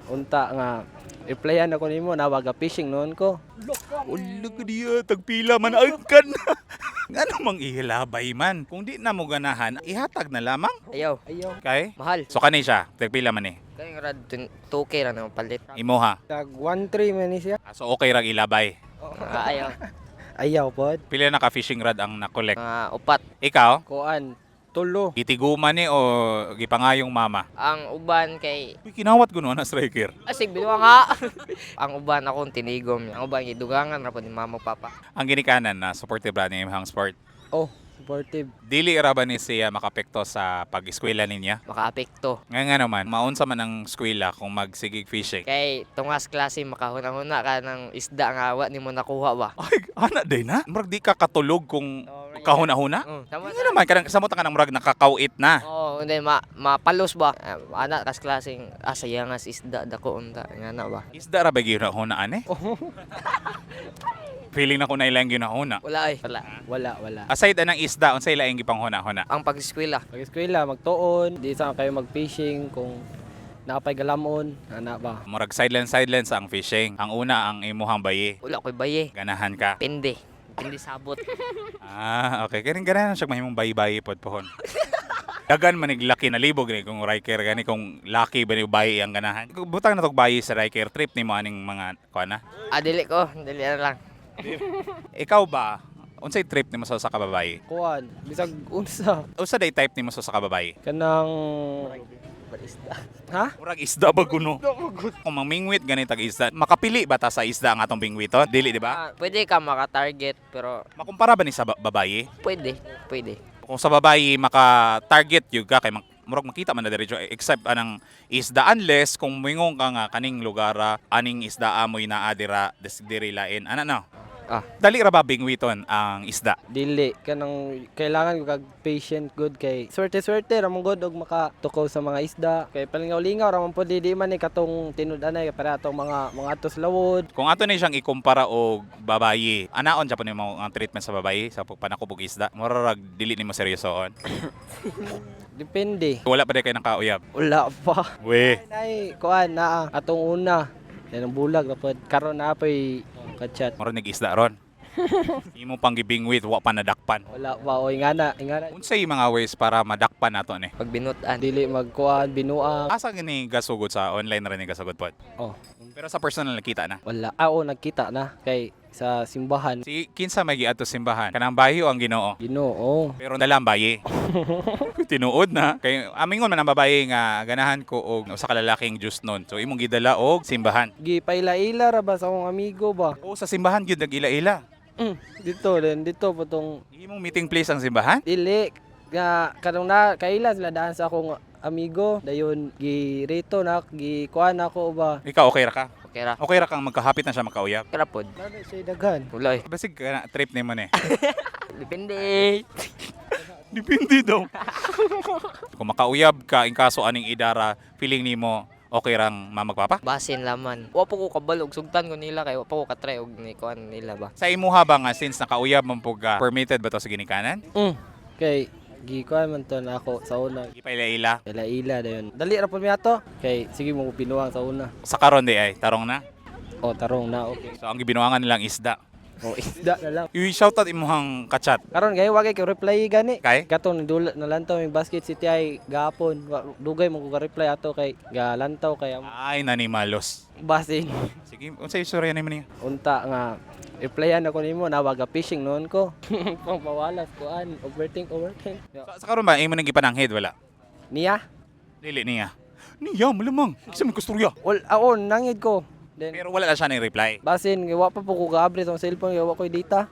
Unta nga replyan ako nimo nawaga fishing noon ko. Ulo ko diya, tagpila man angkan. Ngano mang ihilabay man? Kung di na mo ganahan, ihatag na lamang. Ayaw. Ayaw. Kay? Mahal. So kani siya, tagpila man eh. Kayong rad 2K ra na palit. Imoha. Tag 1-3 man ni siya. Ah, so okay rag ilabay. Ah, ayaw. Ayaw pod. Pila na ka fishing rod ang na-collect? Mga upat. Ikaw? Kuan tulo. Gitiguma ni o gipangayong mama? Ang uban kay Uy, kinawat ko na striker. Asig binuha nga. Ang uban akong tinigom. Ang uban gidugangan ra pod ni mama papa. Ang ginikanan na supportive ra ni imong sport. Oh, supportive. Dili ra ba ni siya makapekto sa pag-eskwela ninya? Makaapekto. Nga nga naman, maunsa man ang eskwela kung magsigig fishing. Kay tungas klase makahuna-huna ka ng isda nga wa nimo nakuha ba. Ay, ana day na. Murag di ka katulog kung kahuna-huna. Oh, tama. Nga naman, kanang samot ka ng murag nakakawit na. Oo, hindi mapalos ba. Ah, ana kas klaseng sayangas isda dako unta nga na ba. Isda ra ba ginahunaan eh? Feeling na ko na ilang ginahuna. Wala ay. Wala. Wala, wala. Aside anang isda, unsay laing gipanghuna-huna? Ang pag-eskwela. Pag eskwela magtuon, di sa kayo mag-fishing kung napay galamon, ana ba. Murag sideline sideline sa ang fishing. Ang una ang imuhang bayi. Wala ko'y baye. Ganahan ka. Pindi. Pindi sabot. Ah, okay. Kaya ganahan siya mahimong bayi-bayi pod pohon. Dagan manig laki na libog ni kung Riker gani kung laki ba ni bayi ang ganahan. Butang na tog bayi sa Riker trip nimo aning mga kuan na. Ah, dili ko. Dili na lang. Ikaw ba unsay trip nimo sa usa ka babayi? Kuan, bisag unsa Usa day type nimo sa usa ka babayi? kanang Ha? Murag isda ba guno? Kung mamingwit gani tag isda, makapili ba ta sa isda ang atong bingwiton? Dili, di ba? Ah, pwede ka maka-target pero Makumpara ba ni sa babayi? pwede, pwede. Kung sa babayi maka-target yun ka kay murag makita man na diretso eh, except anang isda unless kung moingon ka nga kaning lugar ah, aning isda amoy naa dira des diri lain ana no. Ah. Dali ra ba bingwiton ang isda? Dili kanang kailangan ko kag patient good kay swerte-swerte ra man gud og makatukaw sa mga isda kay palingaw-lingaw ra man pud di man ni katong tinud-anay para atong mga atos lawod. Kung ato ni siyang ikumpara og babayi, anaon siya po nimo ang treatment sa babayi sa pagpanakop og isda? Mura rag dili nimo seryosoon. Depende. Wala pa di kay nakauyab. Wala pa. We. Nay kuan naa atong una. Yan ang bulag ra pod karon na poy kachat. Mura nig isda ron. Imo pang gibingwit wa pa nadakpan. Wala pa oy ngana ingana. Unsay mga ways para madakpan nato ni? Pag binutan. Dili magkuan binuang. Asa gani gasugod sa online ra ni gasugod pod? Oh, Pero sa personal nakita na. wala. Ah, oo, nagkita na kay sa simbahan. Si kinsa may giadto simbahan? Kanang bayi o ang Ginoo? Ginoo. Pero dala ang bayi. Tinuod na. Kay amingon man ang babae nga ganahan ko og usa ka lalaking Diyos nun. So imong gidala og simbahan. Gipaila-ila ra ba sa akong amigo ba? O sa simbahan gyud nagila-ila. Dito din dito po tong Imong meeting place ang simbahan? dili nga kanong na kaila sila daan sa akong amigo dayon gi rito na gi kuan ako ba. Ikaw okay ra ka? Okay ra. Okay ra kang magkahapit na siya makauyab. Okay ra pod. Dali siya daghan. Wala eh. Basig ka na trip nimo ni. Depende. Depende daw. Kung makauyab ka in kaso aning idara, feeling nimo okay rang mamagpapa? Basin laman. Wa po ko kabalo og sugtan ko nila kay wa pa ko katry og ni kuan nila ba. Sa imuha ba nga since nakauyab man pug ka, permitted ba to sa ginikanan? Kay gi kuan man to na ako sa una. Gipaila-ila. Ila-ila dayon. Dali ra pud mi ato kay sige mo binuang sa una. Sa karon di ay tarong na. O tarong na okay. So ang gibinuangan nilang isda. O isda na lang. I-shoutout imuhang kachat. Karon gay wagay kay reply gani. Kay? Katong dula nalantaw yung basket city ay gahapon. Dugay mo ko ka-reply ato kay galantaw kay am- Ay nanimalos. basin. Sige, unsay istorya nimo niya? Unta nga replyan ako nimo nawaga fishing noon ko. Pangpawalas kuan overthink overthink. Sa karon ba imo nang gipananghid wala? Niya? Dili niya. Niya malamang. Isa man kusturya. Wal aon nangid ko. Then Pero wala na siya ni reply. basin wa pa po ko gaabre sa akong cellphone kay wa koy data.